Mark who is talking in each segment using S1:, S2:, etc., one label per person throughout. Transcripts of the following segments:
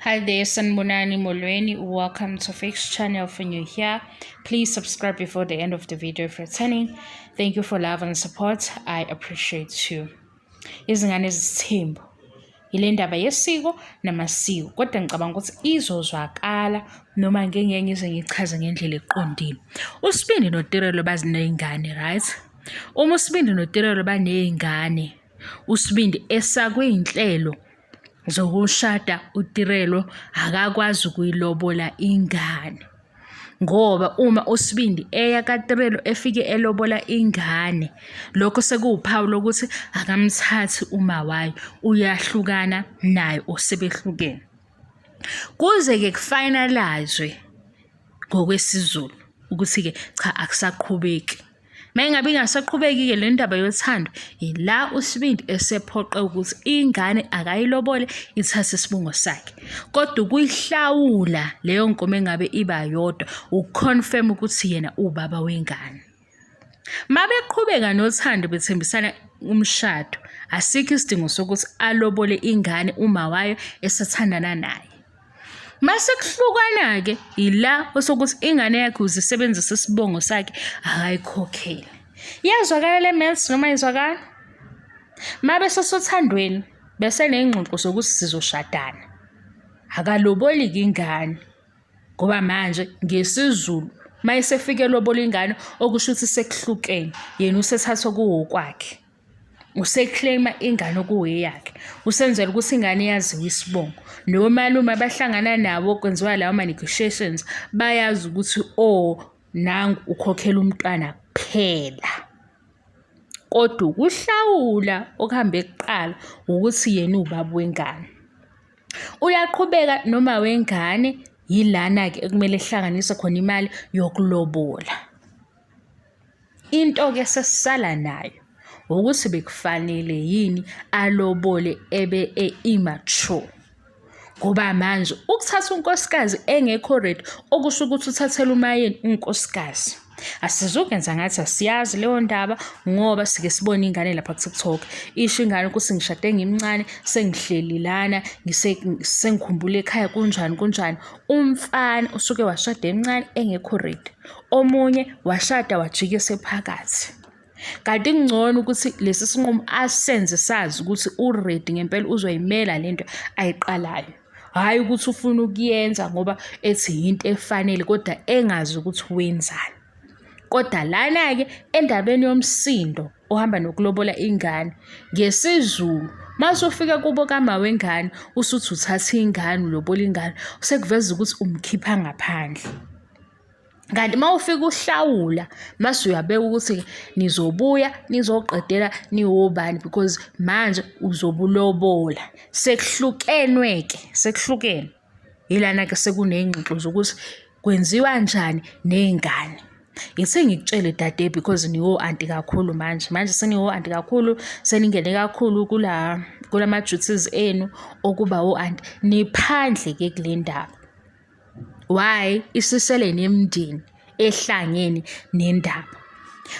S1: Hi there, Sanibonani Molweni. Welcome to Fix Channel. If you're new here, please subscribe before the end of the video if returning. Thank you for love and support. I appreciate you. Izingane zesithembu. Yile ndaba yesiko namasiko, kodwa ngicabanga ukuthi izozwakala noma ngeke ngize ngichaze ngendlela eqondile. USibindi noTirelo baziney'ngane, right? Uma uSibindi noTirelo baney'ngane, uSibindi esakwiy'nhlelo zokushada uTirelo akakwazi ukuyilobola ingane ngoba uma uSibindi eya kaTirelo efike elobola ingane, lokho sekuwuphawu lokuthi akamthathi uma wayo, uyahlukana naye or sebehlukene. Kuze-ke kufinalize-we ngokwesiZulu ukuthi-ke cha akusaqhubeki. Uma ingabe ingasaqhubeki-ke le ndaba yothando, yila uSibindi esephoqe ukuthi ingane akayilobole ithathe isibongo sakhe. Kodwa ukuyihlawula leyo nkomo engabe iba yodwa ukuconfirm ukuthi yena uwubaba wengane. Uma beqhubeka nothando bethembisana umshado, asikho isidingo sokuthi alobole ingane uma wayo esathandana naye. Mase kuhlukana-ke yila osokuthi ingane yakhe uzisebenzisa isibongo sakhe akayikhokhele. Iyazwakala le maths noma ayizwakali? Uma besesothandweni bese ney'ngxoxo zokuthi sizoshadana. Akaloboli-ke ingane ngoba manje ngesiZulu uma esefike elobola ingane okusho ukuthi sekuhlukene yena usethatha okuwokwakhe. Useclaima ingane okuweyakhe. Usenzela ukuthi ingane yaziwe isibongo. Nomalume abahlangana nabo kwenziwa lawo ma-negotiations bayazi ukuthi oh nangu ukhokhela umntwana kuphela. Kodwa ukuhlawula okuhambe kuqala ukuthi yena uwubaba wengane. Uyaqhubeka noma wengane yilana-ke ekumele ehlanganise khona imali yokulobola. Into-ke esesisala nayo ukuthi bekufanele yini alobole ebe e-immature. Ngoba manje ukuthatha unkosikazi engekho ready okusho ukuthi uthathela umayeni unkosikazi. Asizukenza ngathi asiyazi leyo ndaba ngoba sike sibone ingane lapha ku-TikTok. Isho ingane ukuthi ngishade ngimncane sengihleli lana sengikhumbula ekhaya kunjani kunjani. Umfana usuke washada emncane engekho ready. Omunye washada wajika esephakathi. Kanti kungcono ukuthi lesi sinqumo asenze sazi ukuthi u-ready ngempela uzoyimela lento ayiqalayo. Hhayi ukuthi ufuna ukuyenza ngoba ethi yinto efanele kodwa engazi ukuthi wenzani. Kodwa lana-ke endabeni yomsindo ohamba nokulobola ingane ngesiZulu mase ufika kubo kama wengane usuthi uthatha ingane ulobola ingane sekuveza ukuthi umkhipha ngaphandle. Kanti uma ufika uhlawula mase uyabeka ukuthi nizobuya nizoqedela niwobani because manje uzobulobola. Sekuhlukenwe-ke, sekuhlukene. Yilana-ke sekuney'ngxoxo zokuthi kwenziwa njani ney'ngane. Ngithe ngikutshele dade because niwo-anti kakhulu manje. Manje seniwo-anti kakhulu, seningene kakhulu kula kulama-duties enu okuba o-anti. Niphandle-ke kule ndaba. Why isisele nemndeni ehlangene nendaba.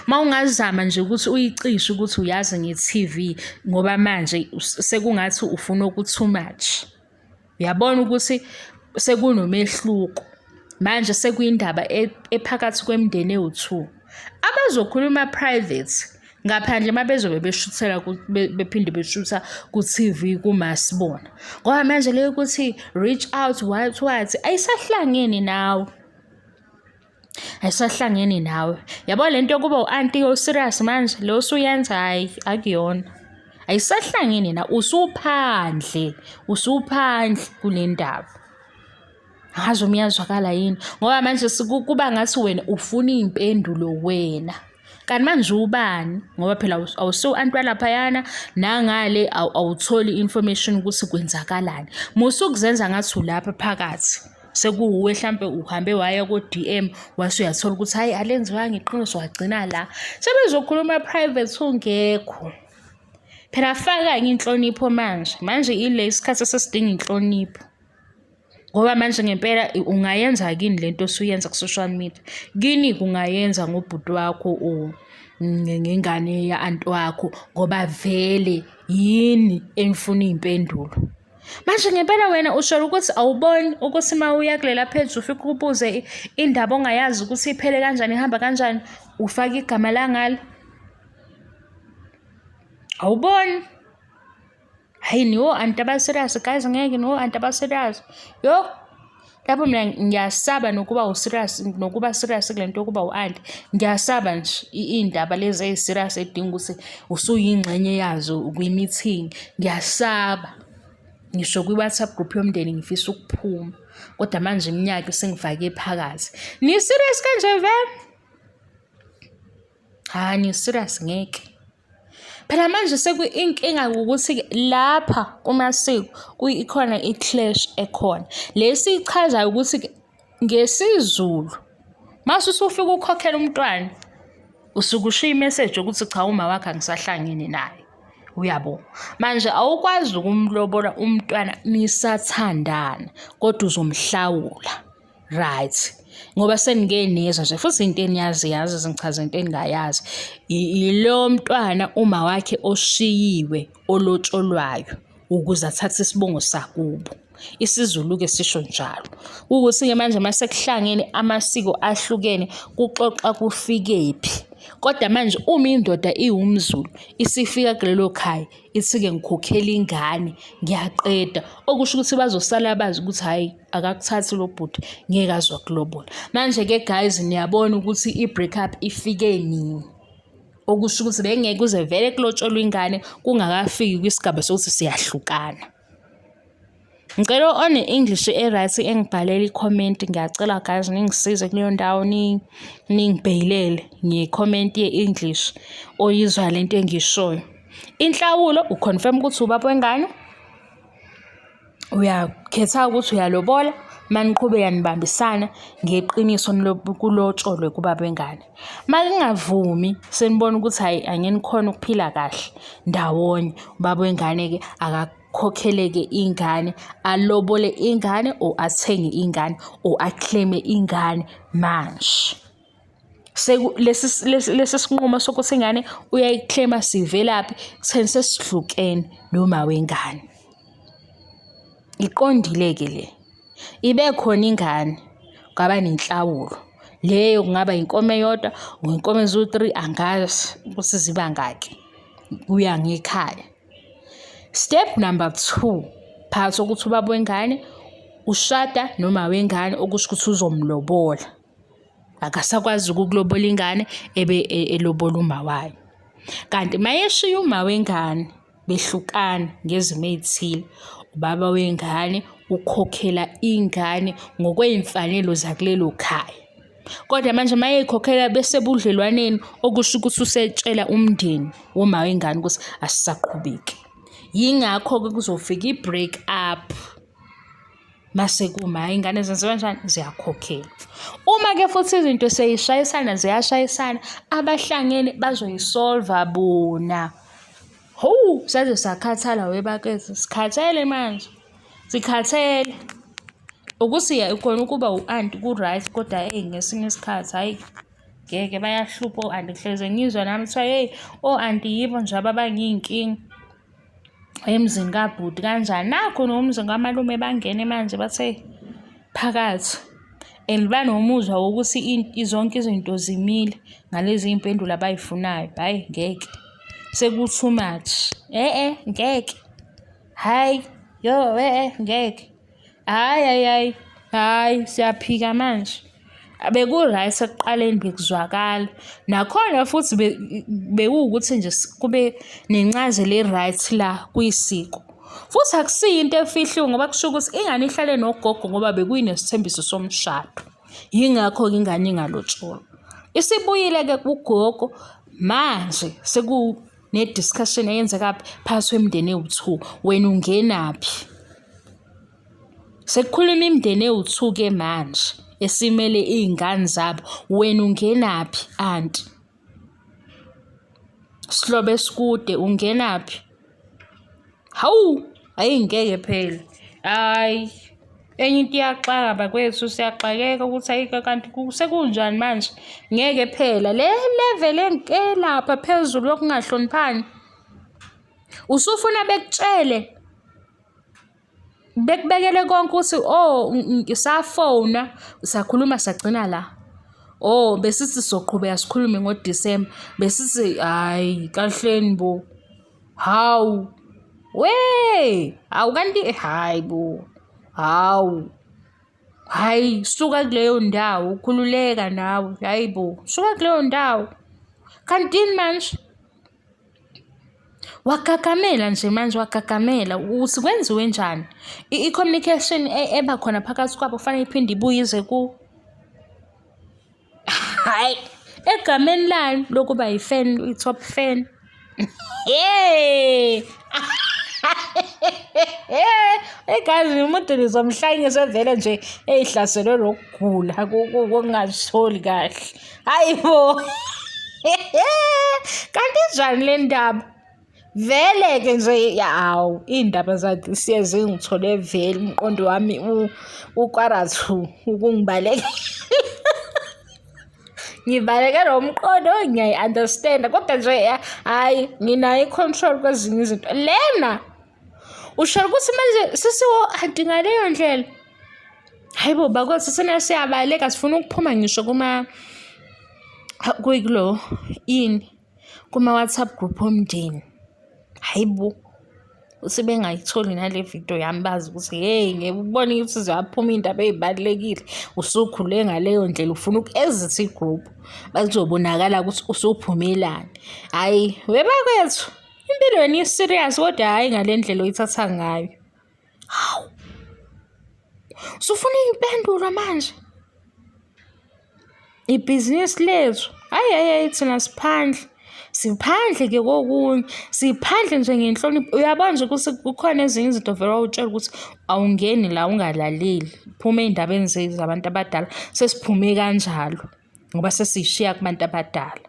S1: Uma ungazama nje ukuthi uyicishe ukuthi uyazi nge-T_V ngoba manje sekungathi ufuna oku-too much. Uyabona ukuthi sekunomehluko. Manje sekuyindaba ephakathi kwemindeni ewu-two. Abazokhuluma private ngaphandle uma bezobe beshuthela bephinde beshutha ku-T_V kumasibona. Ngoba manje le yokuthi reach out what what ayisahlangene nawe. Ayisahlangene nawe. Yabo le nto yokuba u-anti o-serious manje le osuyenza hhayi akuyona. Ayisahlangene na usuphandle, usuphandle kule ndaba. Angazi uma iyazwakala yini ngoba manje kuba ngathi wena ufuna iy'mpendulo wena. Kanti manje ubani ngoba phela awusiwo-anti walaphayana nangale awutholi i-information ukuthi kwenzakalani. Musa ukuzenza ngathi ulapha phakathi sekuwuwe hlampe uhambe waya ko-D_M wase uyathola ukuthi hhayi alenziwanga iqiniso wagcina la. Sebezokhuluma private ungekho. Phela faka-ke inhlonipho manje, manje ile isikhathi esesidinga inhlonipho. Ngoba manje ngempela ungayenza kini lento osuyenza ku-social media. Kini kungayenza ngobhuti wakho or ngengane ya-anti wakho ngoba vele yini enifuna iy'mpendulo. Manje ngempela wena usho ukuthi awuboni ukuthi uma uya kulela page ufike ubuze indaba ongayazi ukuthi iphele kanjani, ihamba kanjani, ufake igama langalo. Awuboni? Hhayi niwo-anti aba-serious guys, ngeke niwo-anti aba-serious. Yo, lapho mina ngiyasaba nokuba u-serious, nokuba serious kule nto yokuba u-anti. Ngiyasaba nje iy'ndaba lezi eyi-serious ey'dinga ukuthi usuyingxenye yazo kwi-meeting. Ngiyasaba. Ngisho kwi-WhatsApp group yomndeni ngifisa ukuphuma. Kodwa manje iminyaka isingifake phakathi. Ni-serious kanje vele? Cha, ni-serious ngeke. Phela manje inkinga ukuthi lapha kumasiko ikhona i-clash ekhona. Le esiyichazayo ukuthi ngesiZulu mase usufika ukhokhela umntwana usuke ushiya imeseji yokuthi cha uma wakhe angisahlangene naye. Uyabo? Manje awukwazi ukumlobola umntwana nisathandana kodwa uzomhlawula. Right. Ngoba senike nizwa nje futhi into eniyazi yazi zingichaza into engingayazi. Yilo mntwana uma wakhe oshiyiwe olotsholwayo ukuze athathe isibongo sakubo. IsiZulu-ke sisho njalo. Kuwukuthi-ke manje uma sekuhlangene amasiko ahlukene kuxoxa kufikephi. Kodwa manje uma indoda iwumZulu isifika kulelo khaya ithi-ke ngikhokhela ingane ngiyaqeda, okusho ukuthi bazosala bazi ukuthi hhayi akakuthathi lo bhuti ngeke aze wakulobola. Manje-ke guys niyabona ukuthi i-break up ifike nini. Okusho ukuthi bengeke kuze vele kulotsholwe ingane kungakafiki kwisigaba sokuthi siyahlukana. Ngicela one-English e-right engibhalela i-comment, ngiyacela guys ningisize kuleyo ndawo ningibheyilele nge-comment ye-English oyizwa lento engiyishoyo. Inhlawulo u-confirm ukuthi ubaba wengane, uyakhetha ukuthi uyalobola, uma niqhubeka nibambisana ngeqiniso kulotsholwe kubaba wengane. Uma ningavumi senibona ukuthi hhayi angenikhona ukuphila kahle ndawonye, ubaba wengane-ke akakhokheleke ingane, alobole ingane or athenge ingane or a-claim-e ingane manje. Lesi sinqumo sokuthi ingane uyayi-claim-a sivelaphi ekutheni sesihlukene noma wengane. Iqondile-ke le. Ibe khona ingane, kwaba nenhlawulo. Leyo kungaba inkomo eyodwa or inkomo eziwu-three, angazi ukuthi ziba ngaki, kuya ngekhaya. Step number two, phakathi kokuthi ubaba wengane ushada noma wengane okusho ukuthi uzomlobola. Akasakwazi ukukulobola ingane ebe elobola uma wayo. Kanti uma eshiya uma wengane behlukana ngezimo ey'thile, ubaba wengane ukhokhela ingane ngokwey'mfanelo zakulelo khaya. Kodwa manje uma eyikhokhela besebudlelwaneni okusho ukuthi usetshela umndeni woma wengane ukuthi asisaqhubeki. Yingakho-ke kuzofika i-break up. Mase kuma iy'ngane zenziwa kanjani? Ziyakhokhelwa. Uma-ke futhi izinto seyishayisana ziyashayisana, abahlangene bazoyisolva bona. Hawu, saze sakhathala we bakithi, sikhathele manje, sikhathele. Ukuthi khona ukuba u-anti ku-right kodwa eyi ngesinye isikhathi hhayi ngeke bayahlupha o-anti. Ngihleze ngizwa nami kuthiwa hheyi o-anti yibo nje ababanga iy'nkinga emzini kabhuti kanjani. Nakhu nomzini kamalume bangene manje bathe phakathi and banomuzwa wokuthi zonke izinto zimile ngalezi iy'mpendulo abay'funayo. Hhayi ngeke, seku-too much. E-e ngeke, hhayi yo e-e ngeke. Hhayi hhayi hhayi, hhayi siyaphika manje. Beku-right ekuqaleni bekuzwakala. Nakhona futhi bekuwukuthi nje kube nencazelo e-right la kwisiko. Futhi akusiyo into efihliwe ngoba kusho ukuthi ingane ihlale nogogo ngoba bekuyinesithembiso somshado. Yingakho-ke ingane ingalotsholwa. Isibuyile-ke kugogo manje sekune-discussion eyenzeka phakathi kwemindeni ewu-two, wena ungenaphi? Sekukhuluma imindeni ewu-two-ke manje esimele iy'ngane zabo, wena ungenaphi anti? Sihlobo esikude ungenaphi? Hawu, hhayi ngeke phela, hhayi enye into iyaxaka bakwethu siyaxakeka ukuthi hhayi kanti sekunjani manje. Ngeke phela le level elapha phezulu yokungahloniphani, usufuna bekutshele. Bekubekele konke ukuthi oh safona sakhuluma sagcina la. Oh besithi sizoqhubeka sikhulume ngoDisemba besithi hhayi kahleni bo. Hawu we hawu kanti hhayi bo hawu. Hhayi suka kuleyo ndawo khululeka nawe hhayi bo suka kuleyo ndawo. Kanti yini manje? Wagagamela nje manje wagagamela ukuthi kwenziwe njani. I-communication e, eba khona phakathi kwabo kufanele iphinde ibuye ize ku hhayi egameni layo lokuba yi-fan i-top fan. Hey! Igazi umuntu lizomhlanyisa vele nje eyihlaselwe lokugula kokungazitholi kahle. Hayi bo. Kanti injani le ndaba? Vele-ke nje hawu iy'ndaba za-this year zingithole vele umqondo wami ukwarathu ukungibalekela. Ngibaleke lo mqondo ngiyayi-understand-a kodwa nje hhayi nginayo i-control kwezinye izinto. Lena usho ukuthi manje sesiwo-anti ngaleyo ndlela. Hhayi bo bakwethu sena siyabaleka sifuna ukuphuma ngisho kuma kuyikulo ini kuma-WhatsApp group omndeni. Hhayi bo sebengayitholi nale video yami bazi ukuthi hey ngeke ubone ukuthi ziyaphuma iy'ndaba ey'balulekile usukhule ngaleyo ndlela ufuna uku-exit i-group bazobonakala ukuthi usuphumelani. Hhayi webakwethu impilo yona i-serious kodwa hhayi ngale ndlela oyithatha ngayo. Hawu usufuna iy'mpendulo manje. Ibhizinisi lethu, hhayi hhayi hhayi thina siphandle. Siphandle-ke kokunye, siphandle nje ngenhlonipho. Uyabona nje ukuthi kukhona ezinye izinto vele wawutshela ukuthi awungeni la ungalaleli, phuma ey'ndabeni zabantu abadala. Sesiphume kanjalo ngoba sesiyishiya kubantu abadala.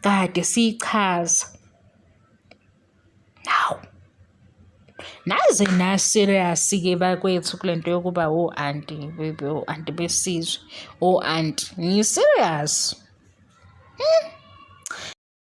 S1: Kade siyichaza. Hawu. Naze na-serious-ke bakwethu kule nto yokuba o-anti, o-anti besizwe, o-anti. Ngi-serious. Hmm.